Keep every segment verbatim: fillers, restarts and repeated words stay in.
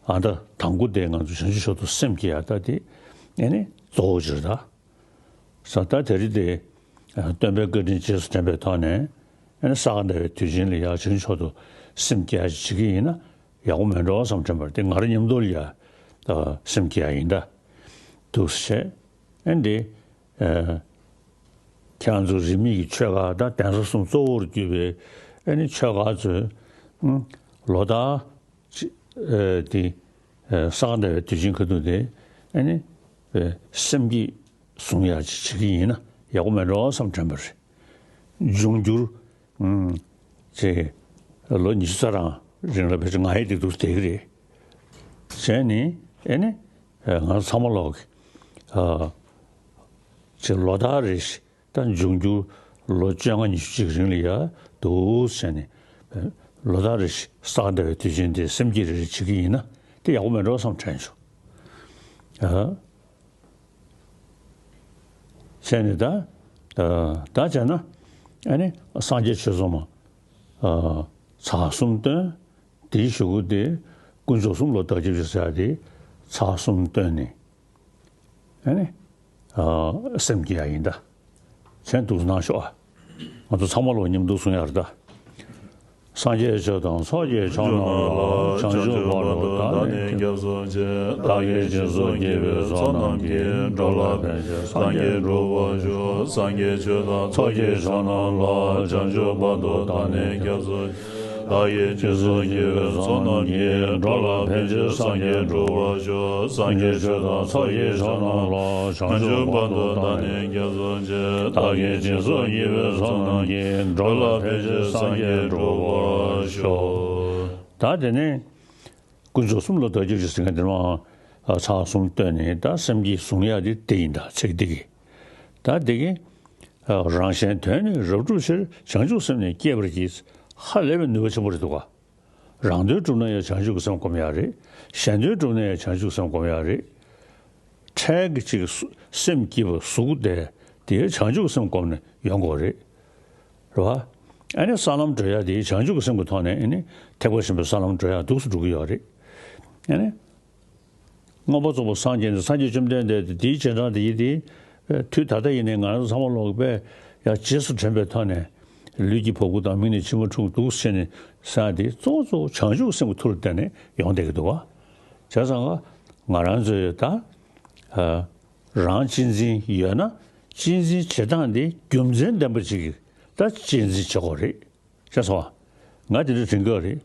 ཨ་ད་དང་པོ་དེ་ང་ཚོ་བྱང་ཆུབ་མཆོག་ཏུ་སེམས་བསྐྱེད་ཡ་ད་དེ་ཨེ་ནི་གཙོ་བོ་ཅིག་རེད་ད། ས་ད་དེ་རིང་དེ་སྟོན་པའི་བཀའ་དྲིན་རྗེས་སུ་དྲན་པའི་ཐོག་ནས་ཨེ་ནི་ས་ག་ཟླ་བའི་དུས་ཆེན་ལ་ཡ་བྱང་ཆུབ་མཆོག་ཏུ་སེམས་བསྐྱེད་ཡ་ཅིག་བྱེད་ཀྱི་ཡིན་ན་ཡག་པོ་མེད་འགྲོ་བསམ་དྲན་པར་དེ་ང་རང་མཉམ་དུ་ལ་ཡ་སེམས་བསྐྱེད་ཡ་ཡིན་ད། འདུག་སེ་བྱས་ཨེ་འདི། ཁྱེད་རང་ཚོ་རིས་མེད་ཀྱི་ཆོས་ཁ་དང་གདན་ས་གསུམ་གཙོ་བོར་གྱུར་པའི་ཨེ་ནི་ཆོས་ཁ་ཚོས་ཨུ་ལོ་ལྟར་ཅི་ཨེ་དེ་ཨེ་ས་ག་ཟླ་བའི་དུས་ཆེན་ཁ་ཐུག་དེ་ཨེ་ནི་ཨེ་སེམས་བསྐྱེད་བཟུང་ཡག་ཅིག་བྱེད་ཀྱི་ཡིན་ན་ཡག་པོ་མེད་འགྲོ་བསམ་དྲན་པ་རེད། འབྱུང་འགྱུར་ཨུ་ཅེ་ལོ་ཉི་ཤུ་རྩ་གྲངས་རིང་ལ་ཕལ་ཆེར་ང་ཡི་སྡིག་སྡུག་བསྡད་ཀྱི་རེད། བྱས་ནི་ཨེ་ནི་ཨེ་ང་ཚོ་ཚང་མ་ལོག་གི་ཨ་ཅེ་ལོ་ལྟར་རེ་བཞིན། ད་འབྱུང་འགྱུར་ལོ་བཅོ་ལྔ་ཉི་ཤུ་གཅིག་རིང་ལ་ཡ་འདུག་ཟེར་ནས་ལོ་ལྟར་རེ་བཞིན་ས་ག་ཟླ་བའི་དུས་ཆེན་དེ་སེམས་བསྐྱེད་རེ་རེ་བྱེད་ཀྱི་ཡིན་ན་དེ་ཡག་པོ་མེད་འགྲོ་བསམ་དྲན་བྱུང་། ཨ་བྱས་ནས་ད་ད་བྱས་ན་ཨ་ནི་སངས་རྒྱས་ཆོས་ཚོགས་མ་ཚར་གསུམ་བཏོན། དེའི་གཞུག་གུ་དེ་དཀོན་མཆོག་གསུམ་ལ་བདག་སྐྱབས་ཞུ་ཟེར་ཡ་དེ་ཚར་གསུམ་བཏོན་ནས། ཨ་ནི། ཨ་སེམས་བསྐྱེད་ཡ་ཡིན་ད། མཚན་འདུག་གནང་ཤོག་ཨ། ང་ཚོ་ཚང་མ་ལོ་མཉམ་འདུག་གསུང་ཡ་རེད་ད། སངས་རྒྱས་ཆོས་དང་ཚོགས་ཀྱི་མཆོག་རྣམས་ལ། བྱང་ཆུབ་བར་དུ་བདག་ནི་སྐྱབས་སུ་མཆི། བདག་གིས་སྦྱིན་སོགས་བགྱིས་པའི་ཚོགས་རྣམས་ཀྱིས། འགྲོ་ལ་ཕན་ཕྱིར་སངས་རྒྱས་འགྲུབ་པར་ཤོག་སངས་རྒྱས་ཆོས་དང་ཚོགས་ཀྱི་མཆོག་རྣམས་ལ། བྱང་ཆུབ་བར་དུ་བདག་ནི་སྐྱབས་སུ་མཆི། བདག་གིས་སྦྱིན་སོགས་བགྱིས་པའི་ཚོགས་རྣམས་ཀྱིས། འགྲོ་ལ་ཕན་ཕྱིར་སངས་རྒྱས་འགྲུབ་པར་ཤོག་སངས་རྒྱས་ཆོས་དང་ཚོགས་ཀྱི་མཆོག་རྣམས་ལ། བྱང་ཆུབ་བར་དུ་བདག་ནི་སྐྱབས་སུ་མཆི། བདག་གིས་སྦྱིན་སོགས་བགྱིས་པའི་ཚོགས་རྣམས་ཀྱིས། འགྲོ་ལ་ཕན་ཕྱིར་སངས་རྒྱས་འགྲུབ་པར་ཤོག་ད་དེ་ནས་དཀོན་མཆོག་གསུམ་ལ་བདག་སྐྱབས་ཞུ་ཟེར་མཁན་དེ་མ་ཚར་གསུམ་བཏོན་ནས་ད་སེམས་བསྐྱེད་བཟུང་ཡ་དེ་དེ་ཡིན་ད་ཚིག་འདི་གི། ད་འདི་གི། རང་གཞན་དོན་ནི་རབ་བསྒྲུབ་ཕྱིར། བྱང་ཆུབ་སེམས་ནི་བསྐྱེད་པར་བགྱི། ཧ་ལས་པའི་ནུས་པ་ཆེན་པོ་རེད་འདུག་ག་རང་དོན་བསྒྲུབ་ན་ཡང་བྱང་ཆུབ་ཀྱི་སེམས་སྒོམ་ཡག་རེད། གཞན་དོན་བསྒྲུབ་ན་ཡང་བྱང་ཆུབ་ཀྱི་སེམས་སྒོམ་ཡག་རེད། འཕྲལ་གྱི་ཅིག་སེམས་སྐྱིད་པ་གཟུགས་བདེ་དེ་བྱང་ཆུབ་ཀྱི་སེམས་སྒོམ་ནས་ཡོང་དགོས་རེད། རེད་བ། ཨ་ནི་ས་ལམ་བགྲོད་ཡག་དེ་བྱང་ཆུབ་ཀྱི་སེམས་ཀྱི་ཐོག་ནས་ཨ་ནི་ཐེག་པ་ཆེན་པོའི་ས་ལམ་བགྲོད་ཡག་འདུག་སེ་འགྲོ་གི་ཡོད་རེད། ཨ་ནི། མངོན་པར་རྫོགས་པར་སངས་རྒྱས་ནས་སངས་རྒྱས་བཅོམ་ལྡན་འདས་དེ་དེའི་རྗེས་འབྲང་དེ་ཡིན་ཏེ། དུས་ད་ལྟ་ཡིན་ནའི་ང་རང་ཚང་མ་ལོག་པས་ཡང་རྗེས་སུ་དྲན་པའི་ཐོག་ནས་ལུས་ཀྱི་བ་སྤུ་དང་མིག་ནས་མཆི་མ་འཁྲུག་འདུག་ཟེར་ནས་ཟེར་ཡག་དེ་གཙོ་བོ་གཙོ་བོ་བྱང་ཆུབ་སེམས་ཀྱི་མཐུ་ལ་བརྟེན་ནས་ཡོང་བསྡད་ཀྱི་འདུག་བ། བྱས་ཙང་ང་རང་ཚོས་ད་རང་གཅེས་འཛིན་ཡོད་ན་གཅེས་འཛིན་བྱེད་སྟངས་དེ་རྒྱུ་མཚན་ལྡན་པ་ཅིག་གིས་ད་གཅེས་འཛིན་བྱེད་དགོས་རེད། ཤེས་སོང་ང་། ང་དེ་འདྲ་དྲན་གྱི་ཡོད་རེད།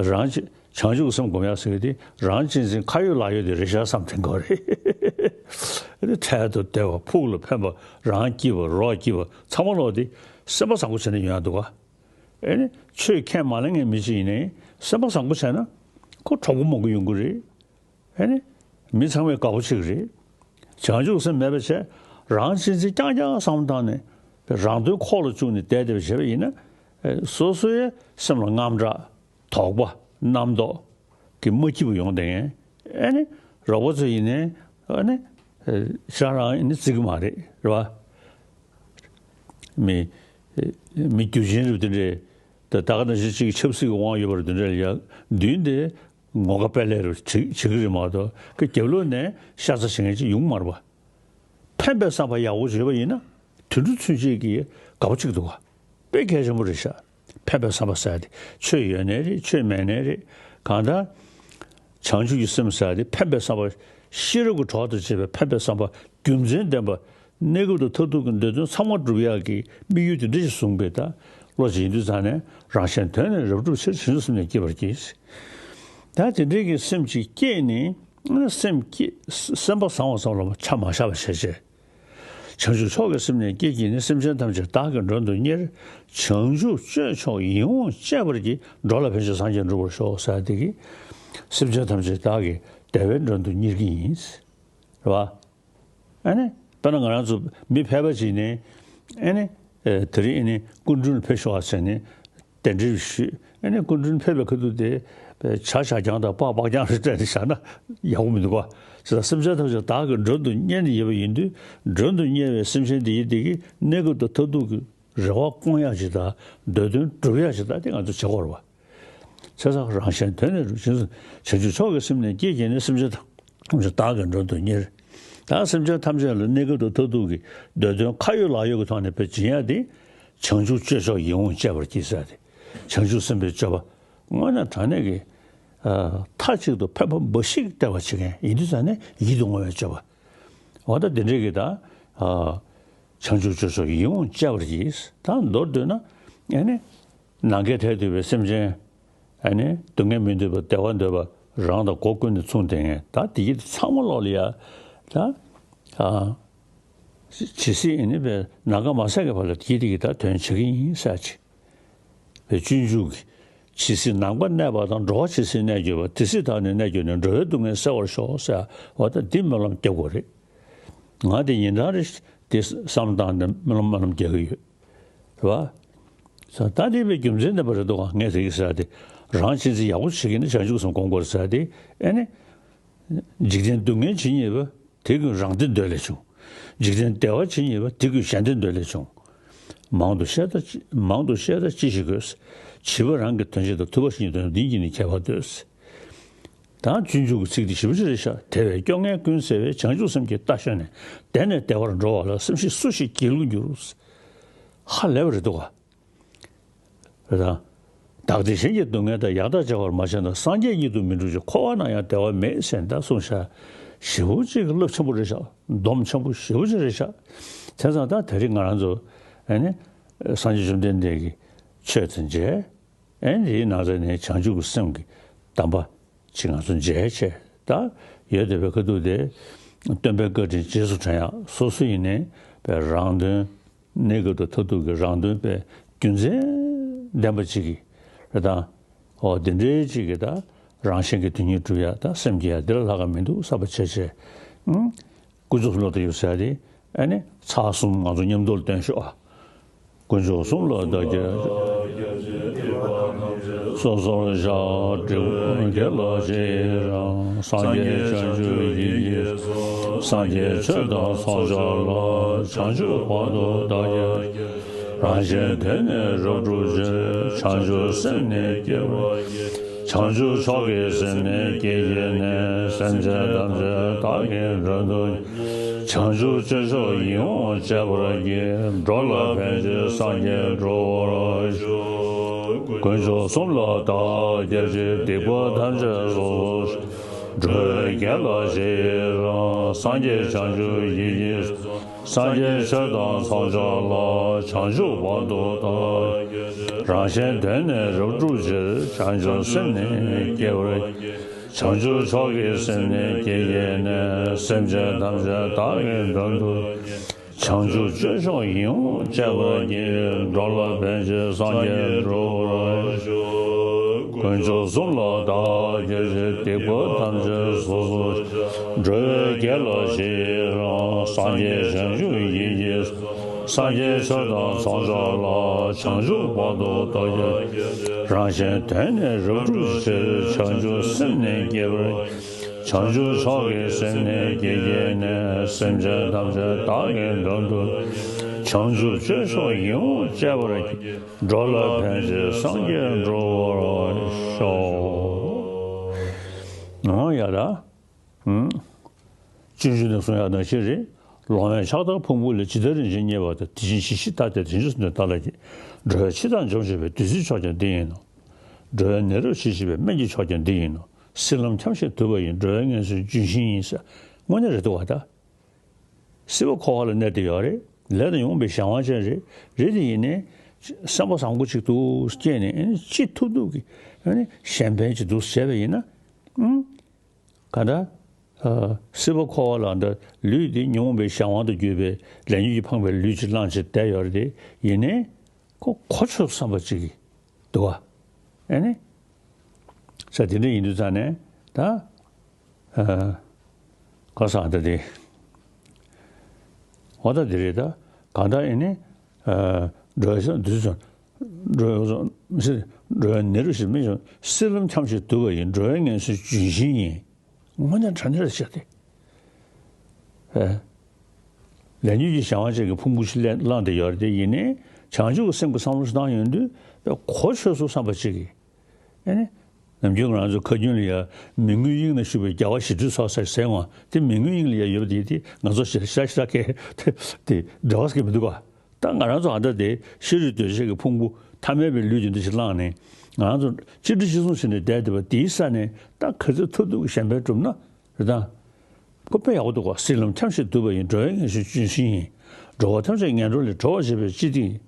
རང་གཅེས་བྱང་ཆུབ་ཀྱི་སེམས་སྒོམ་ཡག་ཟེར་གྱི་དེ་རང་གཅེས་འཛིན་ཁ་ཡོད་ལག་ཡོད་དེ་རེད་ཤག་བསམ་དྲན་གྱི་ཡོད་རེད། འཕྲལ་དུ་བདེ་བ་ཕུགས་ལ་ཕན་པ་རང་སྐྱིད་པ་རོགས་སྐྱིད་པ་ཚང་མ་ལོག་དེ་སེམས་པ་བཟང་པོ་བྱས་ནས་ཡོང་ཡག་འདུག་ག་ཨེ་ནི་ཆོས་ཁས་མ་ལེན་མཁན་མི་ཅིག་ཡིན་ནའི་སེམས་པ་བཟང་པོ་བྱས་ན་ཁོ་གྲོགས་པོ་མང་པོ་ཡོང་གི་རེད། ཨེ་ནི། མི་ཚང་མས་དགའ་པོ་བྱེད་ཀྱི་རེད། བྱང་ཆུབ་སེམས་མེད་པ་བྱས། རང་གཅེས་འཛིན་རྐྱང་རྐྱང་བསམ་བློ་བཏང་ནས། རང་དོན་ཁོག་ལ་བཅུག་ནས་བསྡད་བསྡད་པ་བྱས་པ་ཡིན་ན། ཨེ་སོ་སོའི་སེམས་ལ་དངངས་སྐྲག་དོགས་པ། རྣམ་རྟོག་གི་མ་སྐྱིད་པོ་ཡོང་བསྡད་མཁན། ཨེ་ནི། རོགས་པ་ཚོ་ཡིན་ནའི། ཨེ་ནི། ཨེ་ཤ་རང་ཡིན་ནི་བརྩི་གི་མ་རེད། རེད་བ། མི། ཨེ་མི་རྒྱུ་ཆེན་རེད་དེ་འདྲས། ད་ད་ག་ནང་བཞིན་གཅིག་ཆབ་སྲིད་ཀྱི་དབང་ཡོད་པ་རེད་དེ་འདྲས་ལ་ཡ། མདུན་དེ། ངོ་དགའ་དཔལ་ལས་རུ་བྱེད་བྱེད་ཀྱི་རེད་མ་གཏོགས་ཀྱི་རྒྱབ་ལོགས་ནས་ཤ་ཚ་བྱེད་མཁན་ཅིག་ཡོང་གི་མ་རེད་པ། ཕན་པའི་བསམ་པ་ཡག་པོ་བྱས་པ་ཡིན་ན་དུད་འགྲོ་ཚུན་ཆད་ཀྱིས་དགའ་པོ་བྱེད་ཀྱི་འདུག་ག་དཔེ་གལ་ཆེན་པོ་རེད་ཤག་ཕན་པའི་བསམ་པ་ཟེར་ཡ་དེ་ཆོས་ཡོད་ནའི་རེད། ཆོས་མེད་ནའི་རེད། གང་ལྟར་བྱང་ཆུབ་ཀྱི་སེམས་ཟེར་ཡ་དེ་ཕན་པའི་བསམ་པ། ཤེས་རབ་ཀྱི་གྲོགས་དང་བཅས་པའི་ཕན་པའི་བསམ་པ་རྒྱུ་མཚན་ལྡན་པ། གནས་སྐབས་དང་མཐར་ཐུག་གི་འདོད་དོན་ཚང་མ་འགྲུབ་ཡག་གི་དམིགས་ཡུལ་དེ་འདྲ་ཞིག་བཟུང་པའི་ད་བློ་ཅིག་ཡིན་དུས་ཙང་ནས་རང་གཞན་དོན་ནི་རབ་བསྒྲུབ་ཕྱིར། བྱང་ཆུབ་སེམས་ནི་བསྐྱེད་པར་བགྱི། ད་དེ་འདྲའི་གི་སེམས་ཅིག་བསྐྱེད་ནས་སེམས་བསྐྱེད་སེམས་པ་བཟང་བ་ཙམ་ལ་ཆ་མ་བཞག་པ་བྱས་བྱས། བྱང་ཆུབ་མཆོག་གི་སེམས་ནི་བསྐྱེད་བགྱིས་ནས། སེམས་ཅན་ཐམས་ཅད་བདག་གིས་མགྲོན་དུ་གཉེར། བྱང་ཆུབ་སྤྱོད་མཆོག་ཡིད་འོང་སྤྱད་པར་བགྱི། འགྲོ་ལ་ཕན་ཕྱིར་སངས་རྒྱས་འགྲུབ་པར་ཤོག་ཟེར་དེ་གི། སེམས་ཅན་ཐམས་ཅད་བདག་གིས་བདེ་བའི་མགྲོན་དུ་གཉེར་གྱི་ཡིན། རེད་བ། ཨ་ནི། དཔེར་ན་ང་རང་ཚོ་མི་ཕལ་པ་ཅིག་ནས། ཨ་ནི། ཨེ་དེ་རིང་ཨ་ནི་སྐུ་མགྲོན་ཕེབས་ཤོག་ཨ་ཟེར་ནས་གདན་འདྲེན་ཞུས། ཨ་ནི་སྐུ་མགྲོན་ཕེབས་པའི་ཁ་ཐུག་དེ་ཇ་ཇ་རྐྱང་དང་སྤགས་སྤགས་རྐྱང་རེ་སྤྲད་ནས་བཞག་ན་ཡག་པོ་མི་འདུག་ག་བྱས་ཙང་སེམས་ཅན་ཐམས་ཅད་བདག་གིས་མགྲོན་དུ་གཉེར་ནས་ཡོད་པ་ཡིན་དུས། མགྲོན་དུ་གཉེར་བའི་སེམས་ཅན་དེ་ཡི་དེ་གི་གནས་སྐབས་དང་མཐར་ཐུག་གི་རེ་བ་སྐོང་ཡག་ཅིག་དང་། འདོད་དོན་སྒྲུབ་ཡག་ཅིག་དང་དེ་ང་ཚོ་བྱེད་དགོས་རེད་བ། བྱས་ཙང་རང་གཞན་དོན་ནི་རུ་བྱེད་སོ། བྱང་ཆུབ་མཆོག་གི་སེམས་ནི་བསྐྱེད་བགྱིས་ནས། སེམས་ཅན་ཐམས་ཅད་བདག་གིས་མགྲོན་དུ་གཉེར། ད་སེམས་ཅན་ཐམས་ཅད་ལ་གནས་སྐབས་དང་མཐར་ཐུག་གི་འདོད་དོན་ཁ་ཡོད་ལག་ཡོད་ཀྱི་ཐོག་ནས་དཔེ་སྦྱིན་ཡ་དེ། བྱང་ཆུབ་སྤྱོད་མཆོག་ཡིད་འོང་སྤྱད་པར་བགྱི་ཟེར་ཏེ། བྱང་ཆུབ་སེམས་དཔའི་སྤྱོད་པ་དངོས་གནས་དྲང་གནས་ཀྱི་ཨ་མཐའ་གཅིག་ཏུ་ཕན་པ་འབའ་ཞིག་སྟེར་བ་བྱེད་མཁན་ཡིན་དུས་ཙང་ནས་ཡིད་དུ་འོང་བའི་སྤྱོད་པ། འོ་ད་འདི་འདྲའི་གི་ད་ཨ་བྱང་ཆུབ་སྤྱོད་མཆོག་ཡིད་འོང་སྤྱད་པར་བགྱི། ད་མདོར་བསྡུས་ན་ཨ་ནི། ནམ་མཁའི་མཐས་གཏུགས་པའི་སེམས་ཅན། ཨ་ནི་སྡུག་བསྔལ་མི་འདོད་པ་བདེ་བ་འདོད་པ་རང་དང་སྒོ་ཀུན་ནས་མཚུངས་ལྡན་མཁན་ད་དེ་ཡི་ཚང་མ་ལོག་ལ་ཡ། ད་ཨ་ཇི་སྲིད་ཨ་ནི་པའི་ནམ་མཁའ་མ་ཟད་ཀྱི་བར་ལ་དེ་དེ་གི་ད་དོན་བྱེད་ཀྱི་ཡིན་ཟེར་ཅིག་པའི་སྤྱོད་འཇུག་གི། ཇི་སྲིད་ནམ་མཁའ་གནས་པ་དང་། འགྲོ་བ་ཇི་སྲིད་གནས་གྱུར་པ། དེ་སྲིད་བདག་ནི་གནས་གྱུར་ནས། འགྲོ་བའི་སྡུག་བསྔལ་སེལ་བར་ཤོག་ཟེར་བ་ད་འདི་སྨོན་ལམ་རྒྱག་དགོས་རེད། ང་དེ་ཉིན་གྲངས་རེ་དེ་བསམ་བློ་བཏང་ནས་སྨོན་ལམ་སྨོན་ལམ་རྒྱག་གི་ཡོད། རེད་བ། ས་ད་དེ་བའི་རྒྱུ་མཚན་ལྡན་པ་རེད་འདུག་ག་ངས་དེ་གི་ཟེར་ཏེ། རང་ཅི་ཙི་ཡག་པོ་བྱེད་ཀྱི་ན་བྱང་ཆུབ་སེམས་སྒོམ་དགོས་ཟེར་ཏེ། ཨེ་ནི། འཇིག་རྟེན་སྡུག་བསྔལ་ཇི་སྙེད་པ། དེ་ཀུན་རང་བདེ་འདོད་ལས་བྱུང་། འཇིག་རྟེན་བདེ་བ་ཇི་སྙེད་པ། དེ་ཀུན་གཞན་བདེ་འདོད་ལས་བྱུང་། མང་དུ་བཤད་ད་ཅི་མང་དུ་བཤད་ད་ཅི་ཞིག་དགོས། བྱིས་པ་རང་གི་དོན་བྱེད་དང་། ཐུབ་པ་གཞན་གྱི་དོན་བྱེད་པ། འདི་གཉིས་ནི་ཁྱད་པར་ལྡོག་ད་སྤྱོད་འཇུག་གི་ཚིག་འདི་ཞེ་པོ་ཅིག་རེད་ཤག་དེ་བས་སྐྱོ་ངལ་ཀུན་སེལ་བའི། བྱང་ཆུབ་སེམས་ཀྱིས་རྟ་ཞོན་ནས། བདེ་ནས་བདེ་བར་འགྲོ་བ་ལ། སེམས་ཤེས་སུ་ཞིག་སྒྱིད་ལུག་འགྱུར། ཧ་ལས་པ་རེད་འདུག་ག་རེད་དང་། བདག་བདེ་གཞན་གྱི་སྡུག་བསྔལ་དང་། ཡག་དང་བྱ་བར་མ་བྱས་ན། སངས་རྒྱས་ཉིད་དུ་མི་འགྲུབ་ཅིང་། འཁོར་བ་ན་ཡང་བདེ་བ་མེད་ཟེར་ད་གསུངས་ཤག་ཞེ་པོ་ཅིག་གི་རླབས་ཆེན་པོ་རེད་ཤག་སྡོམ་ཆེན་པོ་ཞེ་པོ་ཅིག་རེད་ཤག་དེ་ཙང་ད་དེ་རིང་ང་རང་ཚོ་ཨ་ནི་སངས་རྒྱས་བཅོམ་ལྡན་འདས་ཀྱི་ཆོས་དང་མཇལ། ཨེ་འདིའི་ནང་ཚན་ནས་བྱང་ཆུབ་ཀྱི་སེམས་ཀྱི་གདམས་པ་ཅིག་ང་ཚོ་མཇལ་བྱས་ད་ཡོད་བསྡད་པའི་ཁ་ཐུག་དེ། སྟོན་པའི་བཀའ་དྲིན་རྗེས་སུ་དྲན་ཡག་སོ་སོ་ཡིན་ནའི་པའི་རང་དོན། གནས་སྐབས་དང་མཐར་ཐུག་གི་རང་དོན་པའི་རྒྱུ་མཚན་ལྡན་པ་ཅིག་གི་རེད་དང་། འོ་འདི་འདྲའི་ཅིག་གི་ད་རང་གཞན་གྱི་དོན་གཉིས་སྒྲུབ་ཡག་ད་སེམས་བསྐྱེད་ཡག་འདི་ལ་ལྷག་ག་མི་འདུག་བསམ་པ་བྱས་བྱས། ཨང་། དཀོན་མཆོག་གསུམ་ལ་བདག་གིས་ཟེར་ཏེ། ཨ་ནི་ཚར་གསུམ་ང་ཚོ་མཉམ་དུ་ལ་བཏོན་ཤོག་ཨ། དཀོན་མཆོག་གསུམ་ལ་བདག་གིས། སོ་སོར་བཤགས། སྒྲིབ་པ་དགེ་ལ་རྗེས་རང་། སངས་རྒྱས་བྱང་ཆུབ་ཡིད་ཀྱིས། སངས་རྒྱས་ཆོས་དང་ཚོགས་མཆོག་ལ། བྱང་ཆུབ་བར་དུ་བདག་གིས། རང་གཞན་དོན་ནི་རབ་བསྒྲུབ་ཕྱིར། བྱང་ཆུབ་སེམས་ནི་བསྐྱེད་པར་བགྱི། བྱང་ཆུབ་མཆོག་གི་སེམས་ནི་བསྐྱེད་བགྱིས་ནས། སེམས་ཅན་ཐམས་ཅད་བདག་གིས་མགྲོན་དུ། བྱང་ཆུབ་སྤྱོད་མཆོག་ཡིད་འོང་སྤྱད་པར་བགྱི། འགྲོ་ལ་ཕན་ཕྱིར་སངས་རྒྱས་འགྲུབ་པར་ཤོག་དཀོན་མཆོག་གསུམ་ལ་བདག་སྐྱབས་མཆི། སྡིག་པ་ཐམས་ཅད་སོ་སོར། འགྲོ་བའི་དགེ་ལ་རྗེས་རང་། སངས་རྒྱས་བྱང་ཆུབ་ཡིད་ཀྱིས། སངས་རྒྱས་ཆོས་དང་ཚོགས་མཆོག་ལ། བྱང་ཆུབ་བར་དུ་བདག་གིས། རང་གཞན་དོན་ནི་རབ་བསྒྲུབ་ཕྱིར། བྱང་ཆུབ་སེམས་ནི་བསྐྱེད་པར་བགྱི། བྱང་ཆུབ་མཆོག་གི་སེམས་ནི་བསྐྱེད་བགྱིས་ནས། སེམས་ཅན་ཐམས་ཅད་བདག་གིས་མགྲོན་དུ། བྱང་ཆུབ་སྤྱོད་མཆོག་ཡིད་འོང་སྤྱད་པར་བགྱི། འགྲོ་ལ་ཕན་ཕྱིར་སངས་རྒྱས་འགྲུབ་པར་ཤོག་དཀོན་མཆོག་གསུམ་ལ་བདག་སྐྱབས་མཆི། སྡིག་པ་ཐམས་ཅད་སོ་སོར། འགྲོ་བའི་དགེ་ལ་རྗེས་རང་། སངས་རྒྱས་བྱང་ཆུབ་ཡིད་ཀྱིས། སངས་རྒྱས་ཆོས་དང་ཚོགས་མཆོག་ལ། བྱང་ཆུབ་བར་དུ་བདག་སྐྱབས། རང་གཞན་དོན་ནི་རབ་བསྒྲུབ་ཕྱིར། བྱང་ཆུབ་སེམས་ནི་བསྐྱེད་པར། བྱང་ཆུབ་མཆོག་གི་སེམས་ནི་བསྐྱེད་བགྱིས་ནས། སེམས་ཅན་ཐམས་ཅད་བདག་གིས་མགྲོན་དུ། བྱང་ཆུབ་སྤྱོད་མཆོག་ཡིད་འོང་སྤྱད་པར་བགྱི། འགྲོ་ལ་ཕན་ཕྱིར་སངས་རྒྱས་འགྲུབ་པར་ཤོག་འོ་ཡ་ད། ཨུམ། སྤྱོད་འཇུག་ནས་གསུང་ཡག་ནང་བཞིན་རེད། ལོང་བས་ཕྱག་དར་ཕུང་པོ་ལས། ཇི་ལྟར་རིན་ཆེན་རྙེད་པ་དང་། དེ་བཞིན་གཞི་ཞེས་བཏགས་ཏེ། དེ་བཞིན་གསུངས་ནས་བདག་ལ་བགྱི། འགྲོ་བའི་འཆི་བདག་འཇོམས་བྱེད་པའི། བདུད་རྩིའི་མཆོག་ཀྱང་འདི་ཡིན་ནོ། འགྲོ་བའི་ནད་རབ་ཞི་བྱེད་པའི། སྨན་གྱི་མཆོག་ཀྱང་འདི་ཡིན་ནོ། སྲིད་ལམ་འཁྱམས་ཤིང་དུབ་པ་ཡི། འགྲོ་བའི་ངལ་གསོའི་ལྗོན་ཤིང་ཡིན་ཟེར། དངོས་གནས་རེད་འདུག་བ་ད། སྲིད་པ་འཁོར་བ་ལ་གནས་བསྡད་ཡོད་རེད། ལས་དང་ཉོན་མོངས་པའི་གཞན་དབང་ཅན་རེད། རེད་དེ་ཡིན་ནའི། སེམས་པ་བཟང་པོ་ཅིག་ཏུ་སྐྱེས་ནས་ཨ་ནི་ཅི་ཐུབ་ཐུབ་ཀྱིས་ཨ་ནི་གཞན་ཕན་ཅིག་ཏུ་བྱས་པ་ཡིན་ན། ཨང་། ག་འདྲ། ཨ། སྲིད་པ་འཁོར་བ་ལ་འདི་ལུས་འདི་ཉོན་མོངས་པའི་གཞན་དབང་དུ་གྱུར་པའི་ལས་ཉོན་གྱིས་འཕངས་པའི་ལུས་ཅིག་བླངས་བྱས་བསྡད་ཡོད་རེད་དེ་ཡིན་ནའི། ཁོ་གོ་ཆོད་བསམ་པ་ཅིག་གིས་འདུག་བ། ཨ་ནི། ས་དེ་འདྲ་ཡིན་དུས་ཙང་ནས་ད། ཨ། ག་ས་ད་དེ། འོ་ད་དེ་རེད་ད། གང་ལྟར་ཨ་ནི། ཨ། འགྲོ་བའི་དུས་སུ། འགྲོ་བའི་མི་ཤེས། འགྲོ་བའི་ནད་རབ་ཞི་བའི། སྲིད་ལམ་འཁྱམས་ཤིང་དུབ་པ་ཡི། འགྲོ་བའི་ངལ་གསོའི་ལྗོན་ཤིང་ཡིན། དངོས་གནས་དྲང་གནས་རེད་ཤག་སྟེ། ཨེ། ལས་ཉོན་གྱི་གཞན་དབང་ཅན་གྱི་ཕུང་པོ་ཞིག་ལེན་བླངས་བསྡད་ཡོད་རེད་དེ་ཡིན་ནའི། བྱང་ཆུབ་ཀྱི་སེམས་ཀྱི་བསམ་བློ་ཞིག་བཏང་ཡོང་དུས་གོ་ཆོད་སོང་བསམ་པ་ཅིག་གིས། ཨེ་ནི། ནམ་རྒྱུན་ང་རང་ཚོ་ཁ་རྒྱུན་ལ་ཡ་མི་མངོན་དབྱིངས་ན་བཞུགས་པའི་རྒྱལ་བ་ཞི་ཁྲོའི་ཚོགས་ཟེར་ཟེར་འོང་། དེ་མི་མངོན་དབྱིངས་ལ་ཡ་ཡོད་པ་དེ་དེ་ང་ཚོ་ཞེ་དྲག་ཞེ་དྲག་གལ་དེ་འབྲེལ་བ་ཟེར་གྱི་མི་འདུག་ག་ད་ང་རང་ཚོ་ཨ་ད་དེ་ཤ་རུས་གདོས་བཅས་ཀྱི་ཕུང་པོ་ཐ་མལ་པའི་ལུས་དེ་འདྲ་ཞིག་བླངས་ནས་ང་རང་ཚོ་གཅིག་སྒྲིལ་གཅིག་མཚུངས་བྱས་ནས་བསྡད་བསྡད་པ་དེའི་ས་ནས་ད་ག་ཚོད་ཐུབ་ཐུབ་ཀྱི་གཞན་ཕན་བསྒྲུབ་ན་རེད་ད། ཁོ་དཔེ་ཡག་པོ་འདུག་ག་སྲིད་ལམ་འཁྱམས་ཤིང་འདུག་པ་ཡིན། འགྲོ་བའི་ངན་ཞེན་ལྗོན་ཤིང་ཡིན། འགྲོ་བ་ཐམས་ཅད་ངན་འགྲོ་ལས་སྒྲོལ་བར་བྱེད་པའི་སྤྱི་ཏི་ཡིན།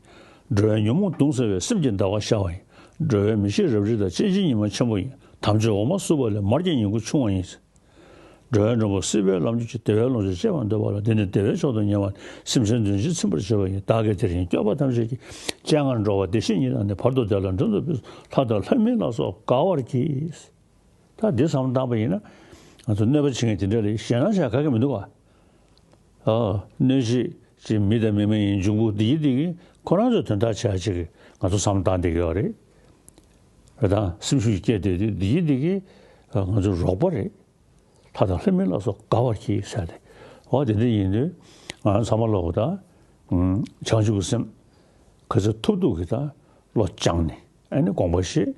འགྲོ་བའི་ཉོན་མོངས་གདུང་སེལ་བའི་སེམས་ཀྱི་ཟླ་བ་ཤར་བ་ཡིན། འགྲོ་བའི་མི་ཤེས་རབ་རིབ་དག་སྤྱན་ཆབ་ཉི་མ་ཆེན་པོ་ཡིན། དམ་ཆོས་འོ་མ་བསྲུབས་པ་ལས་མར་གྱི་ཉིང་ཁུ་ཕྱུང་བ་ཡིན། འགྲོ་བའི་མགྲོན་པོ་སྲིད་པའི་ལམ་གྱི་བདེ་བའི་ལོངས་སྤྱོད་སྤྱད་པར་འདོད་པ་ལ། འདི་ནི་བདེ་བའི་མཆོག་ཏུ་ཉེ་བ་ནི། སེམས་ཅན་དོན་ཕྱིར་ཚིམ་པར་བྱེད་པ་ཡིན། བདག་གིས་དེ་རིང་སྐྱོབ་པ་ཐམས་ཅད་ཀྱི། སྤྱན་སྔར་འགྲོ་བ་བདེ་གཤེགས་ཉིད་དང་ནི། བར་དུ་བདེ་ལ་འགྲན་དུ་བུས། ལྷ་དང་ལྷ་མིན་ལ་སོགས་དགའ་བར་གྱིས། ད་འདི་བསམ་བློ་བཏང་པ་ཡིན་ན། ང་ཚོ་གནོད་པ་བྱེད་མཁན་དེ་འདྲ་ལ་ཞེད་སྣང་བྱ་ག་གེ་མི་འདུག་ག་ཨ། གནོད་བྱེད་ཀྱི་མི་དང་མི་མ་ཡིན་འབྱུང་པོ་འདི་ཡི་འདི་གི་ཁོ་རང་ཚོ་དོན་དག་བྱ་བྱེད་ཀྱི་ང་ཚོ་བསམ་བློ་བཏང་བསྡད་ཀྱི་ཡོད་རེད། རེད་དང་སེམས་ཤུགས་སྐྱེད་བསྡད་དུས་འདི་ཡི་འདི་གི་ང་ཚོ་རོགས་པ་རེད། ལྷ་དང་ལྷ་མིན་ལ་སོགས་དགའ་བར་གྱིས་ཟེར་ཏེ། འོ་དེ་འདྲ་ཡིན་དུས་ང་རང་ཚང་མ་ལོག་ད་བྱང་ཆུབ་ཀྱི་སེམས་ག་ཚོད་ཐུབ་ཐུབ་ཀྱི་ད་བློ་སྦྱངས་ནས་ཨ་ནི་དགོངས་པ་བཞེས།